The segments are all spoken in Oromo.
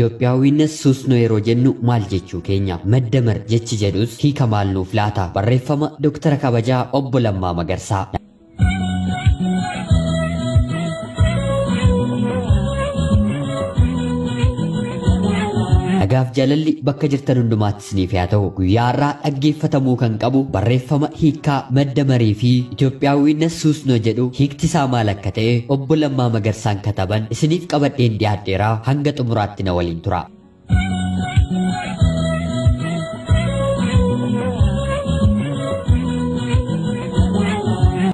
Itoophiyaawwiinis ሱስ ነው yeroo jennu maal jechuu keenya? Madda jechi jedhus hiika maal nuuf laata? Barreeffama Dooktara Kabajaa Obbo Lammaa Magarsaa. Nagaaf jaalalli bakka jirtan hundumaatti isiniif haa ta'u. Guyyaa har'aa dhaggeeffatamuu kan qabu barreeffama hiikaa madda marii fi Itoophiyaawwiinis ሱስ ነው jedhu hiikti isaa maal akka ta'e Obbo Lammaa Magarsaan kataban isiniif qabadheen dhiyaadheeraa hanga xumuraatti na waliin tura.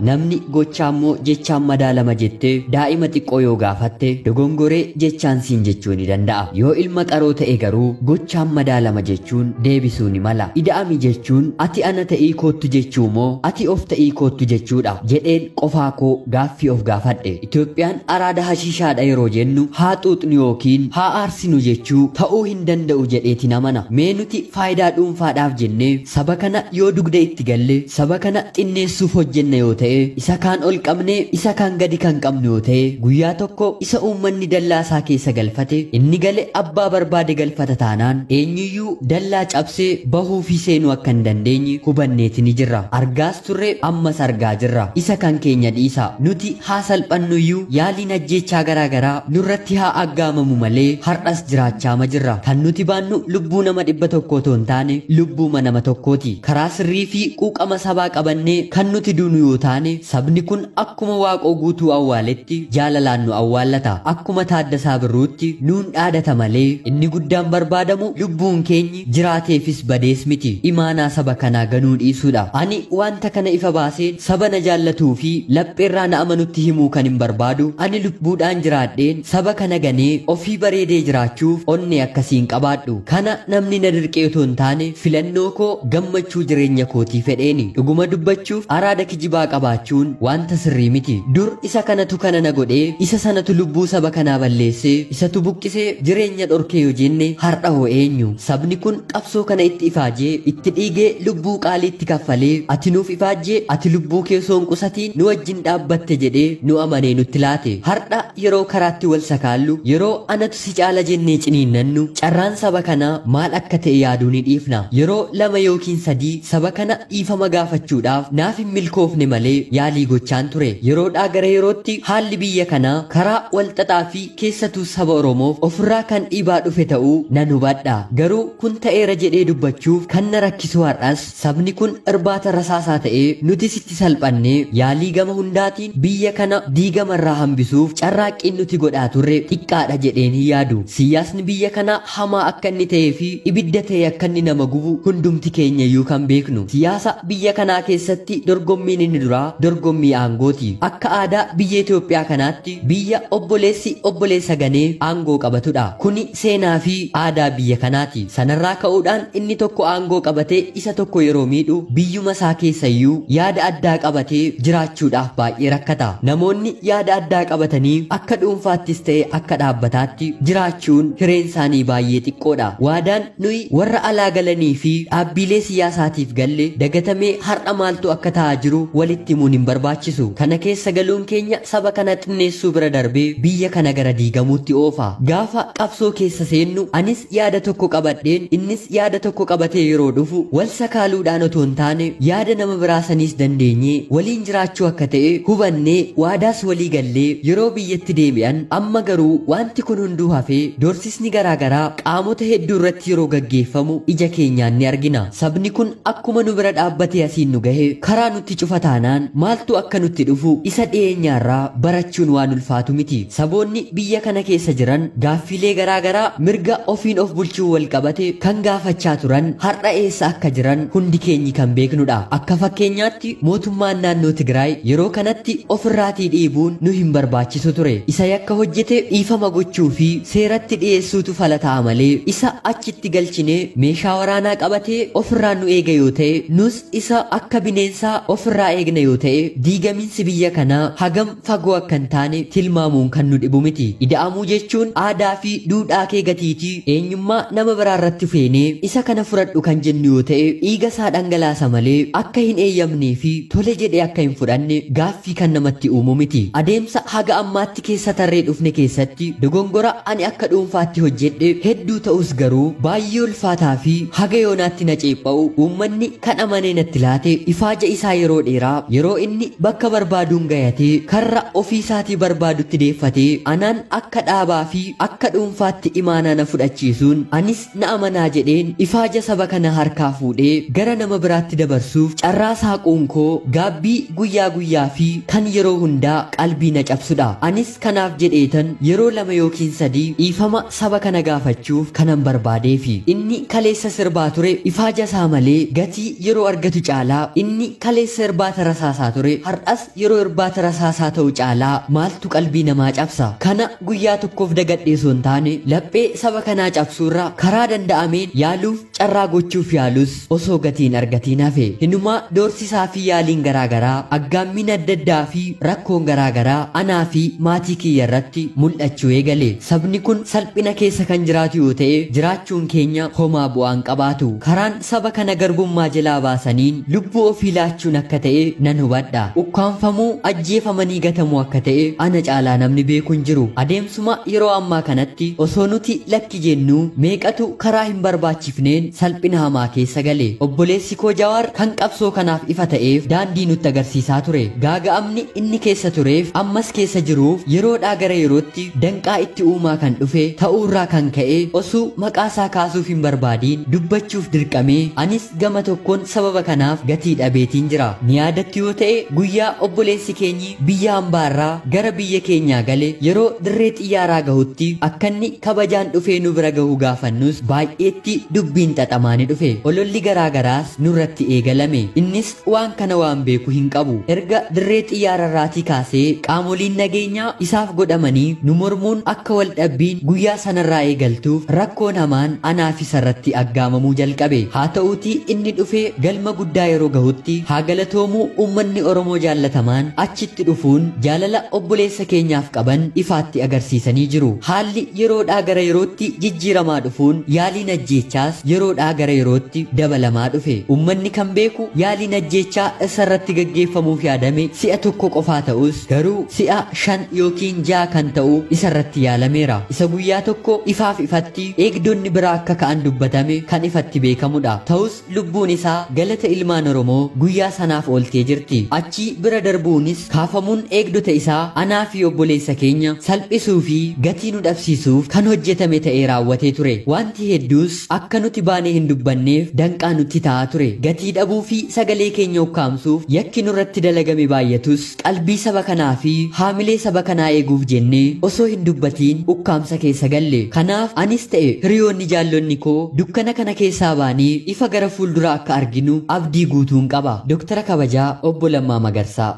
Namni gochaa immoo jechaan madaalama jettee daa'ima xiqqoo yoo gaafatte dogongoree jechaan siin jechuu ni danda'a. Yoo ilma qaroo ta'e garuu gochaan madaalama jechuun deebisuu ni mala. Ida'ami jechuun ati ana ta'ii koottu jechuu moo ati of ta'ii koottu jechuudha jedheen qofaa koo gaaffii of gaafadhe. Itoophiyaan araada hashiishaadha yeroo jennu haa xuuxnu yookiin haa aarsinu jechuu ta'uu hin danda'u jedheetiin amana. Mee nuti faayidaa dhuunfaadhaaf jennee saba kana yoo dugda itti galle saba kana xinneessuuf hojjenna yoo ta'e isa kaan ol qabnee isa kaan gadi kan qabnu yoo ta'e guyyaa tokko isa uummanni dallaa isaa keessa galfate inni gale abbaa barbaade galfata taanaan eenyuyyuu dallaa cabsee bahuu fi seenuu akka hin dandeenye hubanneeti ni jirra. Argaas turre ammas argaa jirra. Isa kan keenya dhiisa. Nuti haa salphannuyyuu yaaliin ajjeechaa garaagaraa nurratti haa aggaamamu malee har'as jiraachaama jirra. Kan nuti baannu lubbuu nama 100 otoo hin taane lubbuuma nama tokkooti. Karaa sirrii fi quuqama sabaa qabannee kan nuti duunu yoo taane sabni kun akkuma waaqoo guutuu awwaaletti jaalalaan nu awwaallata. Akkuma Taaddasaa Birruutti nuun dhaadata malee inni guddaan barbaadamu lubbuun keenyi jiraateefis badees miti. Imaanaa saba kanaa ganuu dhiisuudha. Ani wanta kana ifa baaseen saba na jaallatuu fi lapheerraa na amanutti himuu kan hin barbaadu. Ani lubbuudhaan jiraadheen saba kana ganee ofii bareedee jiraachuuf onnee akkasiin qabaadhu. Kana namni na dirqee otoo hin taane filannoo koo gammachuu jireenya kootii fedheeni. Dhuguma dubbachuuf araada kijibaa qabaachuun wanta sirrii miti. Dur isa kanatu kana na godhee isa sanatu lubbuu saba kanaa balleessee isatu buqqisee jireenya dhorkee yoo jenne har'a hoo eenyu? Sabni kun qabsoo kana itti ifaajee itti dhiigee lubbuu qaaliitti kaffalee ati nuuf ifaajjee ati lubbuu kee osoo hin qusatiin nu wajjin dhaabbatte jedhee nu amanee nutti laate. Har'a yeroo karaatti wal sakaallu yeroo anatu si caala jennee ciniinnannu carraan saba kanaa maal akka ta'e yaaduu ni dhiifna. Yeroo 2 yookiin 3 saba kana dhiifama gaafachuudhaaf naaf hin milkoofne malee yaalii gochaan ture. Yeroodhaa gara yerootti haalli biyya kanaa karaa walxaxaa fi keessattuu saba Oromoof ofirraa kan dhiibaa dhufe ta'uu nan hubadha. Garuu kun ta'eera jedhee dubbachuuf kan na rakkisu har'as sabni kun irbaata rasaasaa ta'ee nuti sitti salphannee yaalii gama hundaatiin biyya kana diigamarraa hambisuuf carraaqqiin nuti godhaa turre xiqqaadha jedheen hin yaadu. Siyaasni biyya kanaa hamaa akka inni ta'ee fi ibidda ta'e akka inni nama gubu hundumti keenya iyyuu kan beeknu. Siyaasa biyya kanaa keessatti dorgommiin inni duraa dorgommii aangooti. Akka aadaa biyya Itoophiyaa kanaatti biyya obboleessi obboleessa ganee aangoo qabatudha. Kuni seenaa fi aadaa biyya kanaati. Sanarraa ka'uudhaan inni tokko aangoo qabatee isa tokko yeroo miidhu biyyuma isaa keessayyuu yaada addaa qabatee jiraachuudhaaf baay'ee rakkata. Namoonni yaada addaa qabatanii akka dhuunfaattis ta'e akka dhaabbataatti jiraachuun hireen isaanii baay'ee xiqqoodha. Waadaan nuyi warra alaa galanii fi dhaabbilee siyaasaatiif galle dagatamee har'a maaltu akka ta'aa jiru walitti himuun hin barbaachisu. Kana keessa galuun keenya saba kana xinneessuu bira darbee biyya kana gara diigamuutti oofa. Gaafa qabsoo keessa seennu anis yaada tokko qabadheen innis yaada tokko qabatee yeroo dhufu wal sakaaluudhaan otoo hin taane yaada nama biraa saniis dandeenyee waliin jiraachuu akka ta'e hubannee waadaas walii gallee yeroo biyyatti deebi'an. Amma garuu wanti kun hunduu hafee doorsisni garaagaraa qaamota hedduu irratti yeroo gaggeeffamu ija keenyaan ni argina. Sabni kun akkuma nu bira dhaabbatee asiin nu gahe karaa nutti cufa taanaan maaltu akka nutti dhufu isa dhiyeenyaarraa barachuun waan ulfaatu miti. Saboonni biyya kana keessa jiran gaaffilee garaagaraa mirga ofiin of bulchuu wal qabate kan gaafachaa turan har'a eessa akka jiran hundi keenyi kan beeknudha. Akka fakkeenyaatti mootummaan naannoo Tigraay yeroo kanatti ofirraatii dhiibuun nu hin barbaachisu ture. Isa yakka hojjete dhiifama gochuu fi seeratti dhiyeessuutu fala ta'a malee isa achitti galchinee meeshaa waraanaa qabatee ofirraa nu eega yoo ta'e nus isa akka bineensaa ofirraa eegna yoo ta'e diigamiinsi biyya kanaa hagam fagoo akka hin taane tilmaamuun kan nu dhibu miti. Ida'amuu jechuun aadaa fi duudhaa kee gatiitii eenyummaa nama biraa irratti feenee isa kana fudhadhu kan jennu yoo ta'e dhiiga isaa dhangalaasa malee akka hin eeyyamnee fi tole jedhee akka hin fudhanne gaaffii kan namatti uumu miti. Adeemsa haga ammaatti keessa tarree dhufne keessatti dogongora ani akka dhuunfaatti hojjedhe hedduu ta'us garuu baay'ee ulfaataa fi haga yoonaatti na ceepha'u uummanni kan amanee natti laate ifaaja isaa yeroo dheeraa yeroo inni bakka barbaaduun gayatee karra ofii isaatii barbaadutti deeffatee anaan akka dhaabaa fi akka dhuunfaatti imaanaa na fudhachiisuun anis na amanaa jedheen ifaaja saba kana harkaa fuudhee gara nama biraatti dabarsuuf carraa saaquun koo gaabbii guyyaa guyyaa fi kan yeroo hundaa qalbii na cabsudha. Anis kanaaf jedheetan yeroo 2 yookiin 3 dhiifama saba kana gaafachuuf kanan barbaadeefi inni kaleessa sirbaa ture ifaaja isaa malee gatii yeroo argatu caalaa inni kaleessa irbaata rasaasaa ture har'as yeroo irbaata rasaasaa ta'u caalaa maaltu qalbii namaa cabsa? Kana guyyaa tokkoof dagadhee osoo hin taane laphee saba kanaa cabsuurra karaa danda'ameen yaaluuf carraa gochuuf yaalus osoo gatiin argatiin hafe. Hinumaa doorsisaa fi yaaliin garaagaraa aggaammiin adda addaa fi rakkoon garaagaraa anaa fi maatii kiyya irratti mul'achuu eegale. Sabni kun salphina keessa kan jiraatu yoo ta'e jiraachuun keenya homaa bu'aan qabaatu. Karaan saba kana garbummaa jalaa baasaniin lubbuu ofii laachuun akka ta'e nan hubadha. Ukkaanfamuu ajjeefamanii gatamuu akka ta'e ana caalaa namni beeku hin jiru. Adeemsuma yeroo ammaa kanatti osoo nuti lakki jennuu meeqatu karaa hin barbaachifneen salphina hamaa keessa gale. Obboleessi koo Jawaar kan qabsoo kanaaf ifa ta'eef daandii nutti agarsiisaa ture. Gaaga'amni inni keessa tureef ammas keessa jiruuf yeroodhaa gara yerootti danqaa itti uumaa kan dhufe ta'uurraa kan ka'e osoo maqaa isaa kaasuuf hin barbaadiin dubbachuuf dirqamee anis gama tokkoon sababa kanaaf gatii dhabeetiin jira. Ni yaadattu yoo ta'e guyyaa obboleessi keenyi biyya hambaarraa gara biyya keenyaa gale yeroo dirree xiyyaaraa gahutti akkanni kabajaan dhufee nu bira gahuu gaafannus baay'eetti dubbiin xaxamaa ni dhufe. Ololli garaagaraas nurratti eegalame. Innis waan kana waan beeku hin qabu. Erga dirree xiyyaararraatii kaasee qaamoliin nageenyaa isaaf godhamanii nu mormuun akka wal dhabbiin guyyaa sanarraa eegaltuuf rakkoon hamaan anaaf isarratti aggaamamuu jalqabe. Haa ta'uutii inni dhufee galma guddaa yeroo gahutti haa galatoomuu uummanni Oromoo jaallatamaan achitti dhufuun jaalala obboleessa keenyaaf qaban ifaatti agarsiisanii jiru. Haalli yeroodhaa gara yerootti jijjiiramaa dhufuun yaaliin ajjeechaas yeroodhaa gara yerootti dabalamaa dhufe. Uummanni kan beeku yaaliin ajjeechaa isarratti gaggeeffamuuf yaadame si'a tokko qofaa ta'us garuu si'a 5 yookiin 6 kan ta'u isarratti yaalameera. Isa guyyaa tokko ifaaf ifatti eegdonni biraa akka ka'an dubbatame kan ifatti beekamudha. Ta'us lubbuun isaa galata ilmaan Oromoo guyyaa sanaaf ooltee jirti. Achi bira darbuunis kaafamuun eegdota isaa anaa fi obboleessa keenya salphisuu fi gatii nu dhabsiisuuf kan hojjetame ta'ee raawwatee ture. Wanti hedduus akka nuti baanee hin dubbanneef danqaa nutti ta'aa ture. Gatii dhabuu fi sagalee keenya ukkaamsuuf yakki nurratti dalagame baay'atus qalbii saba kanaa fi haamilee saba kanaa eeguuf jennee osoo hin dubbatiin ukkaamsa keessa galle. Kanaaf anis ta'e hiriyoonni jaallonni koo dukkana kana keessaa baanii ifa gara fuulduraa akka arginu abdii guutuun qaba. Dooktara Kabajaa Obbo Lammaa Magarsaa.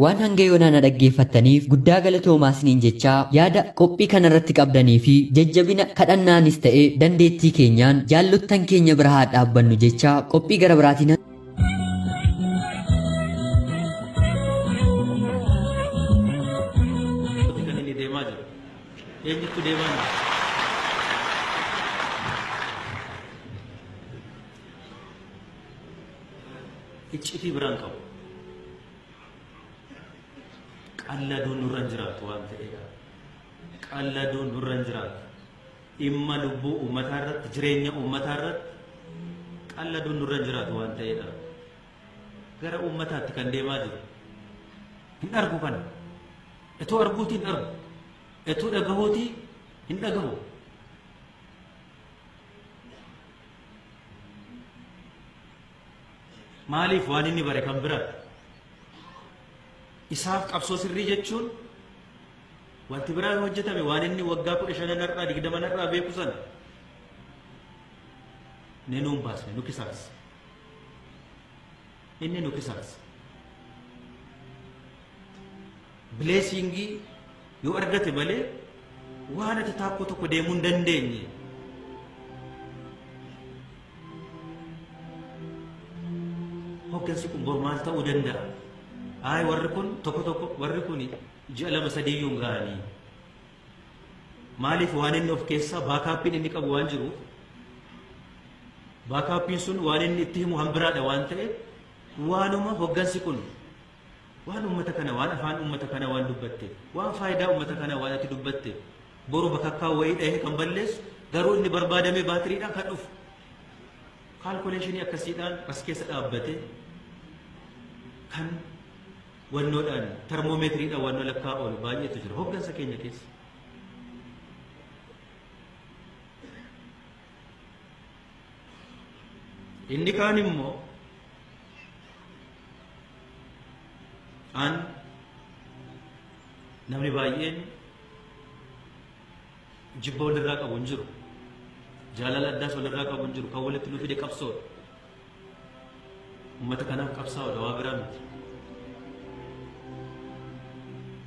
Waan hanga yoonaa na dhaggeeffattaniif guddaa galatoomaa isiniin jechaa yaada qophii kanarratti qabdanii fi jajjabina kadhannaanis ta'e dandeettii keenyaan jaallottan keenya bira haa dhaabbannu jechaa qophii gara biraatiin kan inni deemaa jiru. Eenyutu deemaa jira? Iccitii biraan qabu. Qalladuun nurra hin jiraatu waan ta'eedha. Qalladuun nurra hin jiraatu. Dhimma lubbuu uummataa irratti, jireenya uummataa irratti qalladuun nurra hin jiraatu waan ta'eedha. Gara uummataatti kan deemaa jiru. Hin argu kana. Etoo arguutii hin argu. Etoo dhagahuutii hin dhagahu. Maaliif waan inni bare kan biraati? Isaaf qabsoo sirrii jechuun wanti biraan hojjetame waan inni waggaa 15 irraa 20 irraa beeku sana ni nuun baasne nu kisaas. Inni nu kisaas. Bileesingii yoo argate malee waan ati taakkoo tokko deemuu hin dandeenye. Hoggansi kun bor maal ta'uu danda'a? Ayi warri kun tokko tokko warri kun ji'a 2 3 iyyuu hin ga'anii. Maaliif waan inni of keessaa baakaappiin inni qabu waan jiruuf baakaappiin sun waan inni itti himu hambiraadha waan ta'eef waanuma hoggansi kun waan uummata kana waan afaan uummata kana waan dubbatte waan faayidaa uummata kana waan ati dubbatte boru bakakkaa wayii dhahee kan balleessu garuu inni barbaadamee baatiriidhaan kan dhufu kaalkuleeshinii akkasiidhaan as keessa dhaabbate kan wannoodhaan termoomeetiriidhaan wannoo lakkaa oolu baay'eetu jira hoggansa keenya keessa. Inni kaan immoo an namni baay'een jibba walirraa qabu hin jiru. Jaalala addaas walirraa qabu hin jiru. Kan walitti nu fide qabsoodha. Uummata kanaaf qabsaa'oodha waa biraa miti.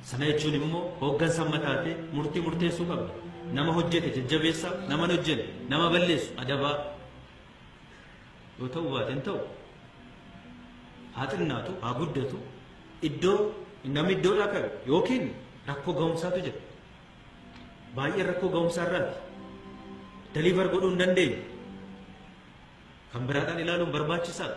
Sana jechuun immoo hooggansa amma taatee murtii murteessuu qabda. Nama hojjete jajjabeessaa, nama hin hojjenne, nama balleessu adabaa. Yoo ta'u baate hin ta'u. Haa xinnaatu, haa guddatu. Iddoo namni iddoodhaa qabe yookiin rakkoo ga'umsaatu jira. Baay'een rakkoo ga'umsaa irraati. Deliver godhuu hin dandeenye. Kan biraadhaan ilaaluun barbaachisaadha.